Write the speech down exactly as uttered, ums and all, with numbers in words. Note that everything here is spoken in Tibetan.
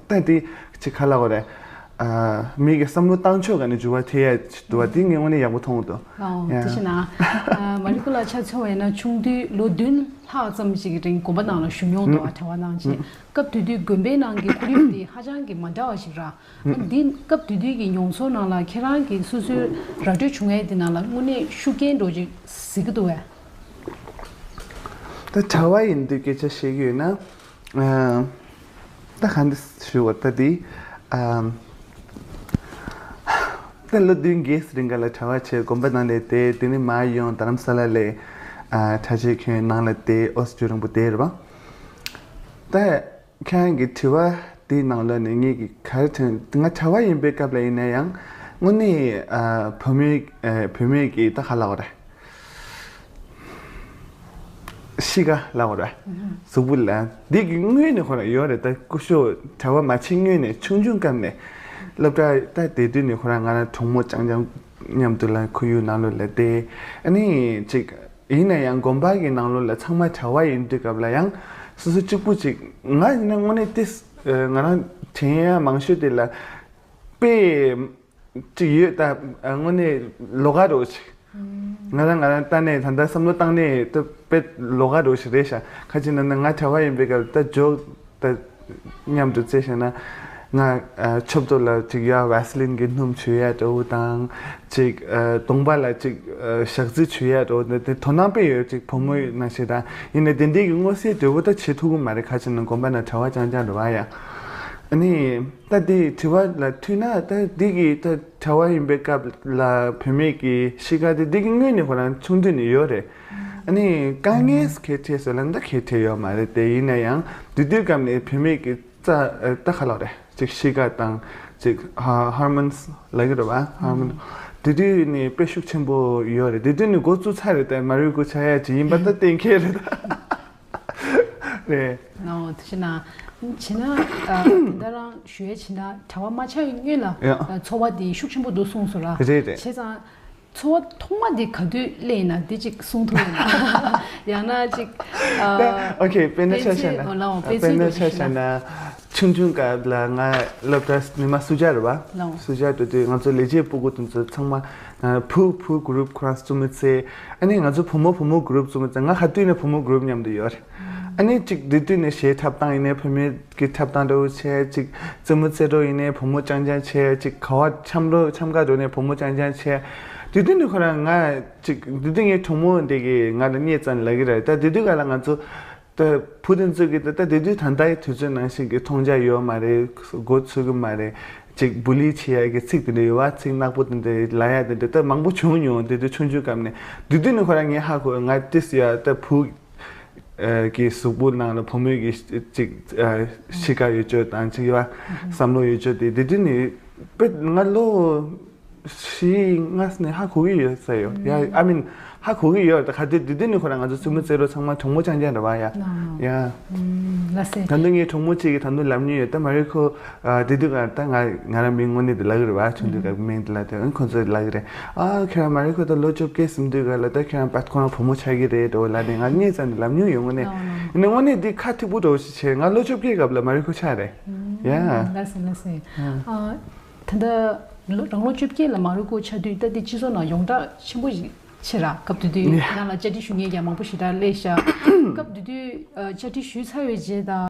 ད་དེ་ཅིག་ག་ལབ་དགོས་རེད། ཨ། མི་གི་བསམ་བློ་བཏང་ཕྱོགས་ག་ནས་འགྱུར་བ་ཐེབས་ཡ་ཅིག་འདུག་པ་དེ་ངས་དངོས་གནས་ཡག་པོ་མཐོང་གི་འདུག་ཨོ། ཡ། དེ་བཞིན་ན། ཨ། མ་རི་ཀོ་ལགས་ཆ་མཚོན་པ་ཡིན་ན་ཆུང་དུས་ལོ་བདུན་ལྷག་ཙམ་ཞིག་གི་རིང་དགོན་པ་ནང་ལ་བཞུགས་མྱོང་འདུག་ཨ། གྲྭ་པ་ནང་བཞིན། སྐབས་དེ་དུས་དགོན་པའི་ནང་གི་ཁོར་ཡུག་དེ་ཧ་ཅང་གི་མ་འདྲ་བ་ཞིག་ར། ཨ། འདི་སྐབས་དེ་དུས་ཀྱི་མྱོང་ཚོར་ནང་ལ་ཁྱེད་རང་གིས་སོ་སོའི་ར་སྤྲོད་བྱུང་ཡས་དེ་ནང་ལ་དངོས་གནས་ཤུགས་རྐྱེན་འདྲ་བོ་ཅིག་གཟིགས་ཀྱི་འདུག་གས། ད་གྲྭ་པ་ཡིན་དུས་སྐད་ཆ་བཤད་ཀྱི་ཡོད་ན། ཨ། ད་ག་འདྲ་ཞུ་བ་ད་དེ། ཨ། ད་ལོ་བདུན་བརྒྱད་རིང་ག་ལ་གྲྭ་པ་བྱས་དགོན་པ་ནང་ལས་བསྡད། དེ་ནས་མར་ཡོང་རྡ་རམ་ས་ལ་ལ། ཨ། གྲྭ་ཆས་གྱོན་ནང་ལ་བསྡད། ཨོ་སི་ཀྲུའུ་རིང་པོ་བསྡད་རེད་པ། ད་ཁྱེད་རང་གི་དྲི་བ་དེའི་ནང་ལོགས་ནས་ངེད་ཀྱི་ག་རེ་དྲན། ང་གྲྭ་པ་ཡིན་པའི་སྐབས་ལ་ཡིན་ན་ཡང་དངོས་གནས། ཨ། བུད་མེད། ཨ། བུད་མེད་ཀྱི་ད་ག་ལབ་དགོས་རེད། གཤིས་ཀ་ལབ་དགོས་རེད། གཟུགས་པོ་ལ་འདི་གི་སྔོན་ནས་ཁོ་རང་ཡོད་རེད། ད་སྐུ་ཞབས་གྲྭ་པ་མ་བྱེད་སྔོན་ནས་ཆུང་ཆུང་སྐབས་ནས་སློབ་གྲྭ་ད་བསྡད་དུས་ནས་ཁོ་རང་ང་རང་གྲོགས་མོ་རྐྱང་རྐྱང་མཉམ་དུ་ལ་ཁོར་ཡུག་ནང་ལོགས་ལ་བསྡད། ཨ་ནི་ཅིག་ཡིན་ན་ཡང་དགོན་པ་གི་ནང་ལོགས་ལ་ཚང་མ་གྲྭ་པ་ཡིན་དུས་སྐབས་ལ་ཡང་སོ་སོ་གཅིག་པུ་ཅིག་ང་ཡིན་ན་དངོས་གནས་ཏིས། ང་རང་དྲན་ཡ་མང་ཤོས་དེ་ལ་དཔེ་ཅིག་ཡོད་ད། དངོས་གནས་ལོགས་ཀ་འདྲ་བོ་ཅིག་ང་རང་ང་རང་ལྟ་ནས་ད་ལྟ་བསམ་བློ་བཏང་ནས་ད་དཔེ་ལོགས་ཀ་འདྲ་བོ་ཞིག་རེད་ཤག་ཁ་ཅིག་ན་ན་ང་གྲྭ་པ་ཡིན་པའི་སྐབས་ད་ཇོག་ད་མཉམ་དུ་རྩེ་བྱས་ན་ང་ཨ་ཆབ་ཏོ་ལ་ཅིག་ཡ་ཝེ་སི་ལིན་གྱི་སྣུམ་བྱུག་ཡ་འདྲ་བོ་དང་ཅིག་ཨ་གདོང་པ་ལ་ཅིག་ཨ་ཞག་རྩི་བྱུག་ཡ་འདྲ་བོ་དེ་དོ་སྣང་དཔེ་ཡོད། ཅིག་བུ་མོ་ནང་བཞིན་དང་ཡིན་ན་དེ་འདྲའི་གི་མངོན་གསལ་དོད་པོ་ད་བྱེད་ཐུབ་ཀྱི་མ་རེད། ཁ་ཅིག་ན་དགོན་པ་ན་གྲྭ་པ་རྐྱང་རྐྱང་རེད་པ་ཡ། ཨ་ནི་ད་དེ་དྲི་བ་ལ་མཐུད་ན་ད་འདི་གི་ད་གྲྭ་པ་ཡིན་པའི་སྐབས་ལ་བུད་མེད་ཀྱི་གཤིས་ཀ་དེ་འདི་གི་སྔོན་ནས་ཁོ་རང་ཆུང་དུས་ནས་ཡོད་རེད། ཨ་ནི་དཀའ་ངལ་ག་རེ་འཕྲད་སོང་ལབ་ན་ད་ག་རེ་འཕྲད་ཡོད་མ་རེད་དེ། ཡིན་ན་ཡང་དེ་དུས་སྐབས་ནས་བུད་མེད་ཀྱི་རྩ་ད་ག་ལབ་རེད། ཅིག་གཤིས་ཀ་དང་ཅིག་ཧ་ཧོར་མོན་ལབ་ཀྱི་རེད་པ། ཧོར་མོན་དེ་དུས་ནས་དཔེ་ཤུགས་ཆེན་པོ་ཡོད་རེད། དེ་དུས་ནས་འགོ་བཙུགས་ཚར་རེད་དེ། མ་རི་ཀོ་ཆགས་ཡ་ཅིག་ཡིན་པ་ད་གཏན་འཁེལ་རེད་ད། རེད། ནའོ་དེ་བྱས་ན། བྱས་ན་ཨ་དེ་འདྲ་རང་ཞུ་ཡས་བྱས་ན་གྲྭ་པ་མ་ཆགས་སྔོན་ལ་ཡ། ཨ་ཚོར་བ་དེ་ཤུགས་ཆེན་པོ་འདུག་གསུངས་སོང་ར། རེད་རེད། བྱས་ཙང་ཚོར་བ་ཐོག་མ་དེ་ག་དུས་སླེབས་ཡིན་ན་དེ་ཅིག་གསུང་ཐུབ་ཡོད་ན། ཡང་ན་ཅིག་ཨ་ད་ཨོ་ཁེ་དཔེར་ན་ཆ་བཞག་ན། ཨོ་ལའོ་དཔེ་དཔེར་ན་མཚོན་ཆ་དུ་བཞག་ཞུ་ན། ན། ཆུང་ཆུང་སྐབས་ལ་ང་སློབ་གྲྭ་ཉི་མ་སུ་ཇཱ་རེད་པ། ལའོ། སུ་ཇཱ་འགྲོ་དུས་ང་ཚོ་ལས་བྱེད་སྤུ་གུ་དེ་ཚོ་ཚང་མ་ཨ་བུ་བུ་གུ་རུབ་ཁོ་རང་བཙུགས་མི་ཚེ། ཨ་ནི་ང་ཚོ་བུ་མོ་བུ་མོ་གུ་རུབ་བཙུགས་མི་ཚེ། ང་ག་དུས་ནས་བུ་མོ་གུ་རུབ་མཉམ་དུ་ཡོད་རེད། ཨ་ནི་ཅིག་དེ་དུས་ནས་གཞས་འཁྲབ་སྟངས་ཡིན་ནའི་བུད་མེད་ཀྱི་འཁྲབ་སྟངས་འདྲ་བོ་བྱས། ཅིག་རྩེད་མོ་རྩེ་འགྲོ་ཡིན་ནའི་བུ་མོ་རྐྱང་རྐྱང་བྱས། ཅིག་ག་བ་འཆམ་འགྲོ་འཆམ་ག་འགྲོ་ནའི་བུ་མོ་རྐྱང་རྐྱང་བྱས། དེ་དུས་ནས་ཁོ་རང་ང་ཅིག་དེ་དུས་ངའི་གྲོགས་མོ་འདི་གིས་ང་ལ་སྙད་བཙལ་ནས་ལབ་ཀྱི་རེད། ད་དེ་དུས་ག་ལ་ང་ཚོ་ད་བུ་དེ་ཚོ་གིས་ད་ད་དེ་དུས་ད་ལྟའི་དུས་ཚོད་ནང་བཞིན་གྱི་མཐོང་རྒྱ་ཡོད་མ་རེད། མགོ་ཚོས་ཀྱི་མ་རེད། ཅིག་བུ་ལི་བྱེད་ཡ་གི་ཚིག་དེ་འདྲ་ཡོད་པ། ཚིག་ནག་པོ་དེ་འདྲ་ལབ་ཡ་དེ་འདྲ་ད་མང་པོ་བྱུང་མྱོང་། དེ་དུས་ཆུང་ཆུང་སྐབས་ནས། དེ་དུས་ནས་ཁོ་རང་ངས་ཧ་གོ། ང་ཏིས་ཡ་ད་བུ་ཨ་གི་གཟུགས་པོ་ནང་ལ་བུ་མོའི་གི་ཅིག་ཨ་གཤིས་ཀ་ཡོད་ཅོ་དང་ཅིག་ཡོད་པ། བསམ་བློ་ཡོད་ཅོ་དེ་དེ་དུས་ནས་དཔེ་ང་ལོ་བཞི་ལྔ་ནས་ཧ་གོ་གི་ཡོད་ས་ཡོད་ཡ། ཨ་མིན་ཧ་གོ་གི་ཡོད། ད་ག་དུས་དེ་དུས་ནས་ཁོ་རང་ང་ཚོ་རྩེད་མོ་རྩེ་རོགས་ཚང་མ་གྲོགས་མོ་རྐྱང་རྐྱང་རེད་པ་ཡ། ཡ། ལ་སེ། ད་དུང་ངའི་གྲོགས་མོ་གཅིག་གིས་ད་དུང་ལབ་མྱོང་ཡོད། ད་མ་རི་ཁོ་ཨ་དེ་དུས་ག་ད་ང་ང་རང་མིང་དངོས་གནས་དེ་ལབ་ཀྱི་རེད་པ། ཆུང་དུས་ག་མིང་དེ་ལབ་དེ། ཨ་ཁོ་ཚོས་ལབ་ཀྱི་རེད། ཨ་ཁྱེད་རང་མ་རི་ཁོ་ད་ལོ་བཅོ་བརྒྱད་ཟིན་དུས་ག་ལ་ད་ཁྱེད་རང་པད་ཁོ་རང་བུ་མོ་ཆགས་ཀྱི་རེད་འགྲོ་ལབ་ནས་ང་སྙད་བཙལ་ནས་ལབ་མྱོང་ཡོད་དངོས་གནས། ཡིན་ན་དངོས་གནས་འདི་ཁ་ཐུག་པོ་འདྲ་བོ་ཞིག་བྱས། ང་ལོ་བཅོ་བརྒྱད་སྐབས་ལ་མ་རི་ཁོ་ཆགས་རེད། ཡ། ལ་སེ་ལ་སེ། ཨ། ད་ལྟ་ལོ་རང་ལོ་བཅོ་བརྒྱད་ལ་མ་རི་ཁོ་ཆགས་དུས་ད་ལྟའི་སྤྱི་ཚོགས་ནང་ཡོངས་གྲགས་ཆེན་པོ་ཞིག་ཆེ་ར། སྐབས་དེ་དུས་ཡ། རང་ལ་བཅར་འདྲི་ཞུ་མཁན་ཀྱང་མང་པོ་ཞེ་དྲག་སླེབས་ཤག་སྐབས་དེ་དུས་ཨ་བཅར་འདྲི་ཞུས་ཚར་བའི་རྗེས་དང་།